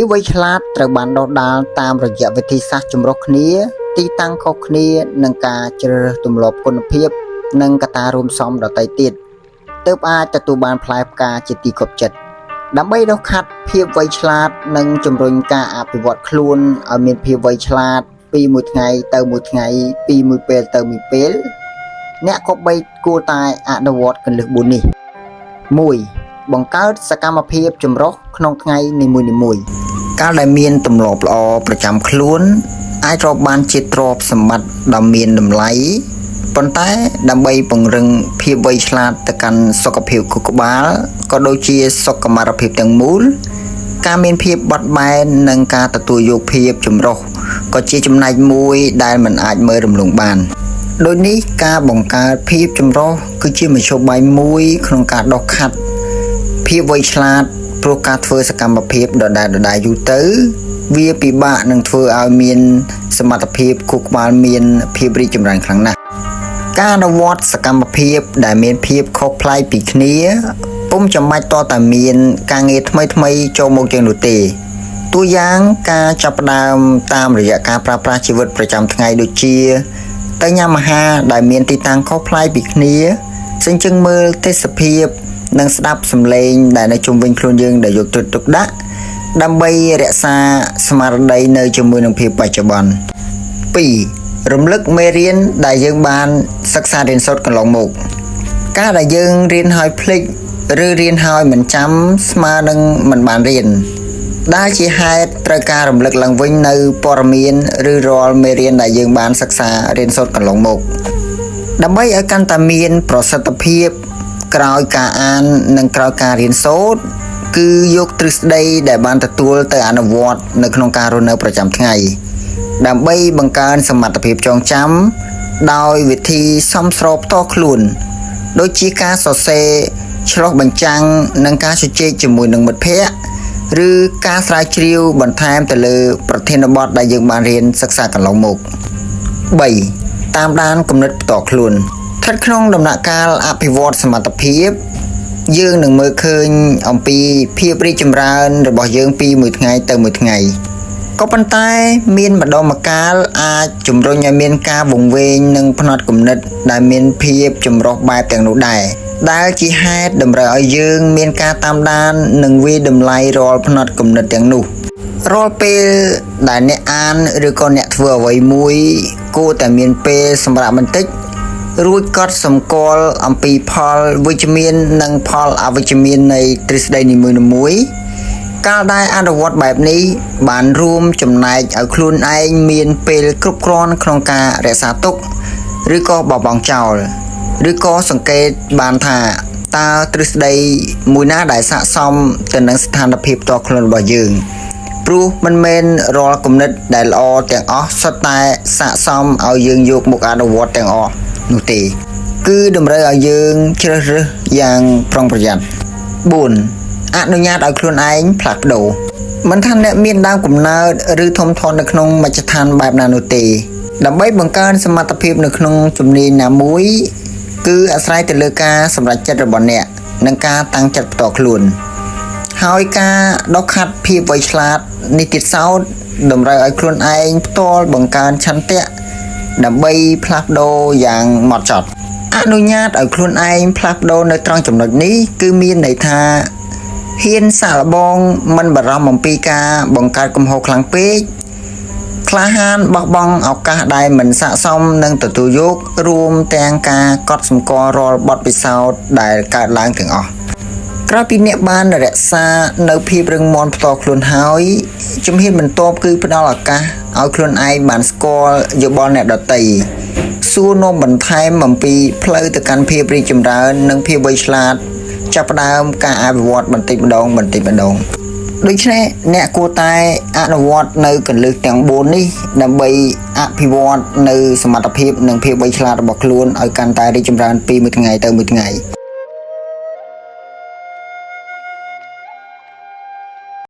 ភាពវៃឆ្លាតត្រូវបានដុះដាលតាមរយៈវិធីសាស្ត្រចម្រុះគ្នា ទីតាំងខុសគ្នានិងការជ្រើសរើសទម្លាប់គុណភាព និងកត្តារួមផ្សំដទៃទៀតទើបអាចទទួលបានផ្លែផ្កាជាទីគាប់ចិត្តដើម្បីដុសខាត់ភាពវៃឆ្លាតនិងជំរុញការអភិវឌ្ឍខ្លួនឲ្យមានភាពវៃឆ្លាតពីមួយថ្ងៃទៅមួយថ្ងៃពីមួយពេលទៅមួយពេល អ្នកគប្បីគួរតែអនុវត្តគន្លឹះ4នេះ1បង្កើតសកម្មភាពចម្រុះក្នុងថ្ងៃនីមួយៗកាលដែលមានទម្លាប់ល្អប្រចាំខ្លួន អាចរកបានជាទ្រព្យសម្បត្តិដ៏មានតម្លៃប៉ុន្តែដើម្បីពង្រឹងភាពវៃឆ្លាតទៅកាន់សុខភាពខួរក្បាលក៏ដូចជាសុខុមាលភាពទាំងមូល ការមានភាពបត់បែននិងការទទួលយកភាពចម្រុះក៏ជាចំណែកមួយដែលមិនអាចមើលរំលងបាន ដូចនេះការបង្កើតភាពចម្រុះគឺជាមធ្យោបាយមួយក្នុងការដុសខាត់ភាពវៃឆ្លាតព្រោះការធ្វើសកម្មភាពដដែលៗយូរទៅ វាពិបាកនឹងធ្វើឲ្យមានសមត្ថភាពខួរក្បាលមានភាពរីកចម្រើនខ្លាំងណាស់ការអនុវត្តសកម្មភាពដែលមានភាពខុសប្លែកពីគ្នាពុំចាំបាច់តតែមានការងារថ្មីៗចូលមកជាងនោះទេតួយ៉ាងការចាប់ផ្ដើមតាមរយៈការប្រើប្រាស់ជីវិតប្រចាំថ្ងៃដូចជា ទៅញ៉ាំអាហារដែលមានទីតាំងខុសប្លែកពីគ្នាសញ្ជឹងមើលទេសភាពនិងស្ដាប់សំឡេងដែលនៅជុំវិញខ្លួនយើងដែលយកចិត្តទុកដាក់ដើម្បីរក្សាស្មារតីនៅជាមួយនឹងភាពបច្ចុប្បន្ន2រំលឹកមេរៀនដែលយើងបានសិក្សារៀនសូត្រកន្លងមក ការដែលយើងរៀនហើយភ្លេចឬរៀនហើយមិនចាំស្មើនឹងមិនបានរៀនដែលជាហេតុត្រូវការរំលឹកឡើងវិញនៅព័ត៌មានឬរាល់មេរៀនដែលយើងបានសិក្សារៀនសូត្រកន្លងមកដើម្បីឲ្យកាន់តែមានប្រសិទ្ធភាពក្រោយការអាននិងក្រោយការរៀនសូត្រគឺយកទ្រឹស្ដីដែលបានទទួលទៅអនុវត្តនៅក្នុងការរស់នៅប្រចាំថ្ងៃដើម្បីបង្កើនសមត្ថភាពចងចាំដោយវិធីសមស្របផ្ទាល់ខ្លួន ដូចជាការសរសេរឆ្លុះបញ្ចាំងនិងការជជែកជាមួយនឹងមិត្តភ័ក្តិឬការស្រាវជ្រាវបន្ថែមទៅលើប្រធានបទដែលយើងបានរៀនសិក្សាកន្លងមក3តាមដានគំនិតផ្ទាល់ខ្លួនស្ថិតក្នុងដំណាក់កាលអភិវឌ្ឍសមត្ថភាពយើងនឹងមើលឃើញអំពីភាពរីកចម្រើនរបស់យើងពីមួយថ្ងៃទៅមួយថ្ងៃក៏ប៉ុន្តែមានម្ដងម្កាលអាចជំរុញឲ្យមានការវង្វេងនិងផ្នត់គំនិតដែលមានភាពចម្រុះបែបទាំងនោះដែរដែលជាហេតុតម្រូវឲ្យយើងមានការតាមដាននិងវាយតម្លៃរាល់ផ្នត់គំនិតទាំងនោះរាល់ពេលដែលអ្នកអានឬក៏អ្នកធ្វើអ្វីមួយគួរតែមានពេលសម្រាកបន្តិចរួចកត់សម្គាល់អំពីផលវិជ្ជមាននិងផលអវិជ្ជមាននៃទ្រឹស្ដីនីមួយៗ កាលដែលអនុវត្តបែបនេះបានរួមចំណែកឲ្យខ្លួនឯងមានពេលគ្រប់គ្រាន់ក្នុងការរក្សាទុកឬក៏បោះបង់ចោលឬក៏សង្កេតបានថាតើទ្រឹស្ដីមួយណាដែលស័ក្តិសមទៅនឹងស្ថានភាពផ្ទាល់ខ្លួនរបស់យើងព្រោះមិនមែនរាល់គំនិតដែលល្អទាំងអស់សុទ្ធតែស័ក្តិសមឲ្យយើងយកមកអនុវត្តទាំងអស់នោះទេគឺតម្រូវឲ្យយើងជ្រើសរើសយ៉ាងប្រុងប្រយ័ត្ន4អនុញ្ញាតឲ្យខ្លួនឯងផ្លាស់ប្ដូរមិនថាអ្នកមានដើមកំណើតឬធំធាត់នៅក្នុងមជ្ឈដ្ឋានបែបណានោះទេដើម្បីបង្កើនសមត្ថភាពនៅក្នុងជំនាញណាមួយគឺអាស្រ័យទៅលើការសម្រេចចិត្តរបស់អ្នកនិងការតាំងចិត្តផ្ទាល់ខ្លួនហើយការដុសខាត់ភាពវៃឆ្លាតនេះទៀតសោតតម្រូវឲ្យខ្លួនឯងផ្ទាល់បង្កើនឆន្ទៈដើម្បីផ្លាស់ប្ដូរយ៉ាងម៉ត់ចត់អនុញ្ញាតឲ្យខ្លួនឯងផ្លាស់ប្ដូរនៅត្រង់ចំណុចនេះគឺមានន័យថាហ៊ានសាកល្បងមិនបារម្ភអំពីការបង្កើតកំហុសខ្លាំងពេកក្លាហានបោះបង់ឱកាសដែលមិនស័ក្តិសមនឹងទទួលយករួមទាំងការកត់សម្គាល់រាល់បទពិសោធន៍ដែលកើតឡើងទាំងអស់ក្រោយពីអ្នកបានរក្សានៅភាពរឹងមាំផ្ទាល់ខ្លួនហើយជំហានបន្ទាប់គឺផ្ដល់ឱកាសឲ្យខ្លួនឯងបានស្គាល់យោបល់អ្នកដទៃសួរនាំបន្ថែមអំពីផ្លូវទៅកាន់ភាពរីកចម្រើននិងភាពវៃឆ្លាតចាប់ផ្ដើមការអភិវឌ្ឍបន្តិចម្ដងបន្តិចម្ដងដូច្នេះអ្នកគួរតែអនុវត្តនៅគន្លឹះទាំង4នេះដើម្បីអភិវឌ្ឍនៅសមត្ថភាពនិងភាពវៃឆ្លាតរបស់ខ្លួនឲ្យកាន់តែរីកចម្រើនពីមួយថ្ងៃទៅមួយថ្ងៃ។